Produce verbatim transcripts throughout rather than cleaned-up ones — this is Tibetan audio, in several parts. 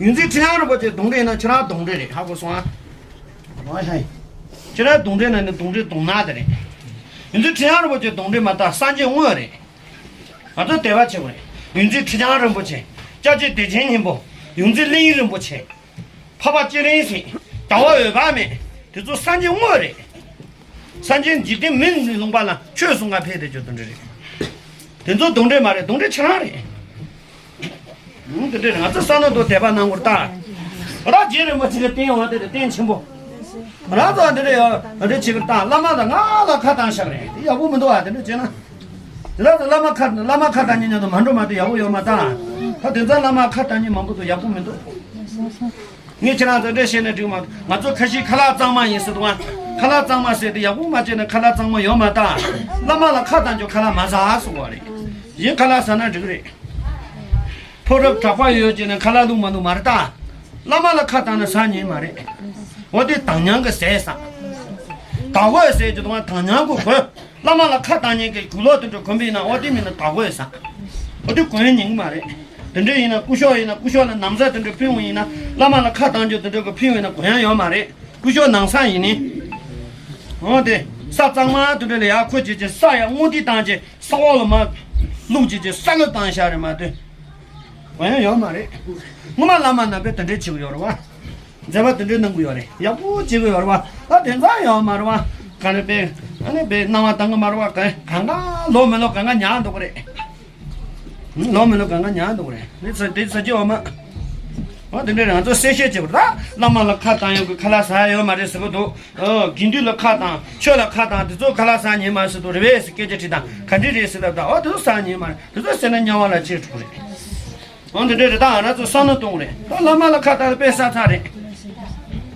ཡོངས་འཛིན་ཁྲི་བྱང་རིན་པོ་ཆེ་གདོན་འདྲེ་ཡིན་ན་ཁྱེད་རང་གདོན་འདྲེ་རེད། ཧ་གོ་སོང་ཨ། ཁྱེད་རང་གདོན་འདྲེ་ན་ནི་གདོན་འདྲེ་གདོན་ནག་དེ་རེད། ཡོངས་འཛིན་ཁྲི་བྱང་རིན་པོ་ཆེ་གདོན་འདྲེ་མ་གཏོགས་སངས་རྒྱས་དངོས་རེད། ང་ཚོ་དད་པ་ཆེན་པོ་རེད། ཡོངས་འཛིན་ཁྲི་བྱང་རིན་པོ་ཆེ། སྐྱབས་རྗེ་བདེ་ཆེན་སྙིང་པོ། ཡོངས་འཛིན་གླིང་རིན་པོ་ཆེ། འཕགས་པ་སྤྱན་རས་གཟིགས། རྒྱལ་བ་འོད་དཔག་མེད། དེ་ཚོ་སངས་རྒྱས་དངོས་རེད། སངས་རྒྱས་འཇིག་རྟེན་མི་ལུང་པ་ལ་ཆོས་གསུང་ག་ཕེབས་དེ་ཆོས་གདོན་འདྲེ་རེད། དེ་ཚོ་གདོན་འདྲེ་མ་རེད། གདོན་འདྲེ་ཁྱེད་རང་རེད། ཧུང་། དེ་འདྲས་ང་ཚོ་ས་ནོ་དུ་དད་པ་གནང་དགོས་ད། ར་རྗེ་རིན་པོ་ཆེ་གི་རྟེན་འོང་དེ་རྟེན་ཆེན་པོ། ར་ཚོ་འདི་འདྲས་ཡོད་འདི་འདྲས་བྱེད་ཀྱི་ད་བླ་མ་དང་ང་ལ་ཁ་བཏང་བཞག་རེད། དེ་ཡག་པོ་མི་འདུག་ཨ། དེ་འདྲས་བྱས་ན། དེ་ར་ཚོ་བླ་མ་ཁ་བླ་མ་ཁ་བཏང་ཉིན་ཉིན་དུ་མ་འགྲོ་མ་གཏོགས་ཡག་པོ་ཡོད་མ་ད། ད་དེ་ཚོ་བླ་མ་ཁ་བཏང་ཉིན་མང་པོ་དུ་ཡག་པོ་མི་འདུག་ངས་ཁྱེད་རང་ཚོ་འདྲས་བཤད་ན་འགྲིག་མ། ང་ཚོ་ཁ་ཤས་ཁ་ལག་གཙང་མ་ཡིན་ཟེར་འདུག་ཨ། ཁ་ལག་གཙང་མ་ཟེར་དེ་ཡག་པོ་མ་བྱས་ན་ཁ་ལག་གཙང་མ་ཡོད་མ་ད། བླ་མ་ལ་ཁ་བཏང་རྒྱུ་ཁ་ལག་མ་ཟ་གསུང་བ་རེད། གཞན་ཁ་ལག་ཟ་ན་འགྲིག་རེད། ཕོ་རབ་དྲག་པ་ཡོད་ཅེ་ན་ཁ་ལག་བླུགས་མ་བླུགས་མ་རེད་ད། བླ་མ་ལ་ཁ་བཏང་ན་ཟ་ཉན་མ་རེད། འོ་དེ་དང་ཉང་གི་ཟས་ཟ། དར་གོས་ཟས་ཀྱི་དང་དང་ཉང་གི་གོས། བླ་མ་ལ་ཁ་བཏང་ཉན་གི་གུ་ལོག་དེ་འདྲ་གོན་པ་ཡིན་ན་འོ་དེ་མིན་ན་དར་གོས་ཟ། འོ་དེ་གོན་ཉན་གི་མ་རེད། དེ་འདྲ་ཡིན་ན་སྐུ་ཞབས་ཡིན་ན་སྐུ་ཞབས་ལ་ན་བཟའ་དེ་འདྲ་ཕུལ་བ་ཡིན་ན་བླ་མ་ལ་ཁ་བཏང་རྒྱུ་དེ་འདྲ་གི་ཕུལ་བ་ཡིན་ན་གོན་ཡ་ཡོད་མ་རེད། སྐུ་ཞབས་ན་བཟའ་ཡིན་ནི། འོ་དེ་ས་གཙང་མ་དེ་འདྲ་ལ་ཡར་འཁོར་བྱེད་ཀྱི་ས་ཡར་སྔོ་དེ་བཏང་བྱེད། ས་འོག་ལ་མར་བླུགས་བྱེད་ཀྱི་ས་ལ་བཏང་བཞག་རེད་མ་གཏོགས། གོན་ཡ་ཡོད་མ་རེད། སྔོན་མ་བླ་མ་རྣམ་པས་དེ་འདྲས་བྱེད་ཀྱི་ཡོད་རེད་བ། མཛད་པ་དེ་འདྲས་གནང་གི་ཡོད་རེད། ཡག་པོ་བྱེད་ཀྱི་ཡོད་རེད་བ། ད་དེ་ཚོ་ཡོད་མ་རེད་བ། ག་རེ་པས་ཨ་ནི་པས་སྣང་བ་བཏང་གི་མ་རེད་བ། ག་གང་ག་ལོ་མི་ལོ་གང་ག་ཉར་འདུག་གི་རེད། ལོ་མི་ལོ་གང་ག་ཉར་འདུག་གི་རེད། དེ་ཚོ་དེ་ཚོ་ཅི་ཡོད་མ། འོ་དེ་འདྲས་ང་ཚོ་གསལ་བཤད་བྱེད་པར་ད་བླ་མ་ལ་ཁ་བཏང་ཡོད་གི་ཁ་ལག་ཟ་ཡ་ཡོད་མ་རེད་ཟེར་གི་འདུག་ཨོ། དགེ་འདུན་ལ་ཁ་བཏང་ཆོས་ལ་ཁ་བཏང་དེ་ཚོ་ཁ་ལག་ཟ་ཉན་མ་ཟེར་དུས་རེད་པས་ཟེར་སྐད་ཆ་དྲིས་དང་ག་འདྲ་རེད་ཟེར་ལབ་དང་ཨོ་དེ་ཚོ་ཟ་ཉན་མ་རེད། དེ་ཚོ་ཟས་ན་དམྱལ་བ་ལ་ཆས་འགྲོ་གི་རེད། ཨོ་འདི་འདྲ་རེད། ད་ང་རང་ཚོ་བསམ་བློ་གཏོང་གི་རེད། ད་བླ་མ་ལ་ཁ་བཏང་དཔེ་ས་ཚ་རེད།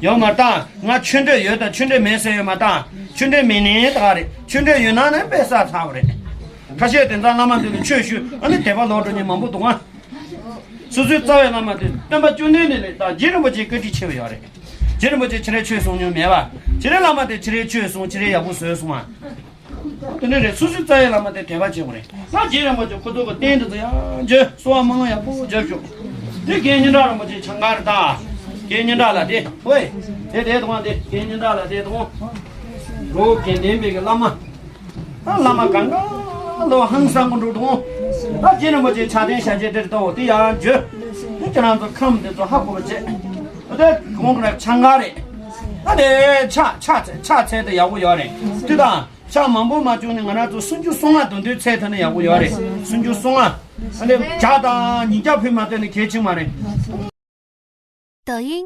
ཡོད་མ་རེད་ད། ང་ཆོས་འབྲེལ་ཡོད་དང་ཆོས་འབྲེལ་མེད་ཟེར་ཡོད་མ་རེད་ད། ཆོས་འབྲེལ་མེད་ནའི་ད་ག་རེད། ཆོས་འབྲེལ་ཡོད་ན་ནི་དཔེ་ས་ཚ་བ་རེད། ཁ་ཤས་དེ་ཚོ་བླ་མ་འདི་ལ་ཆོས་ཞུས་ཨ་ནི་དད་པ་ལོག་འགྲོ་མཁན་མང་པོ་འདུག་ཨ། སོ་སོའི་རྩ་བའི་བླ་མ་དེ་སྟོན་པ་བཅོམ་ལྡན་འདས་ལས་ད་རྗེ་རིན་པོ་ཆེ་བཀའ་དྲིན་ཆེ་བ་ཡོད་རེད། རྗེ་རིན་པོ་ཆེ་ཕྱི་རོལ་ཆོས་གསུང་མྱོང་མེད་པ། ཕྱི་རོལ་བླ་མ་དེ་ཕྱི་རོལ་ཆོས་གསུང་ཕྱི་རོལ་ཡག་པོ་བཟོས་སོང་ཨ། དེ་ནས་རེད། སོ་སོའི་རྩ་བའི་བླ་མ་དེ་དད་པ་བྱེད་དགོས་རེད། ང་རྗེ་རིན་པོ་ཆེ་ཁོ་ཚོ་གི་རྟེན་དེ་ཚོ་ཡང་བརྗོད་གསོལ་བ་སྨོན་ལམ་ཡག་པོ་བརྗོད་ཤོག་དེ་རྒན་སྙན་གྲགས་རིན་པོ་ཆེ་ཆང་ཁང་རེད་ད། རྒན་སྙན་གྲགས་ལགས་དེ་ཝེ། དེ་དེ་དང་དེ་རྒན་སྙན་གྲགས་ལགས་དེ་དང་། ལོ་རྒན་ལྡན་པའི་གི་བླ་མ། ཨ་བླ་མ་གང་ག་ལོ་ཧང་སང་གི་འགྲོ་དང་། ཨ་རྗེ་རིན་པོ་ཆེ་ཕྱག་རྟེན་ཞལ་ཆད་དེར་ལྟ་བ་དེ་ཡང་བརྗོད། དེ་ཁྱེད་རང་ཚོ་ཁམས་དེ་ཚོ་ཧ་གོ་བ་བྱེད། དེ་གོང་གི་ཆང་ཁང་རེད། ཨ་དེ་ཕྱག་ཕྱག་ཚད་ཕྱག་ཚད་དེ་ཡག་པོ་ཡོད་རེད། དེ་དང་། ཕྱག་མང་པོ་མ་བྱུང་ནས་ང་རང་ཚོ་སུམ་ཅུ་སོ་ལྔ་འདོན་དུས་ཚད་ཐོན་ན་ཡག་པོ་ཡོད་རེད། སུམ་ཅུ་སོ་ལྔ། ཨ་ནི་བརྒྱ་དང་ཉིས་བརྒྱ་ཕུལ་མ་ཐོན་ན་གལ་ཆེན་མ་རེད། 抖音，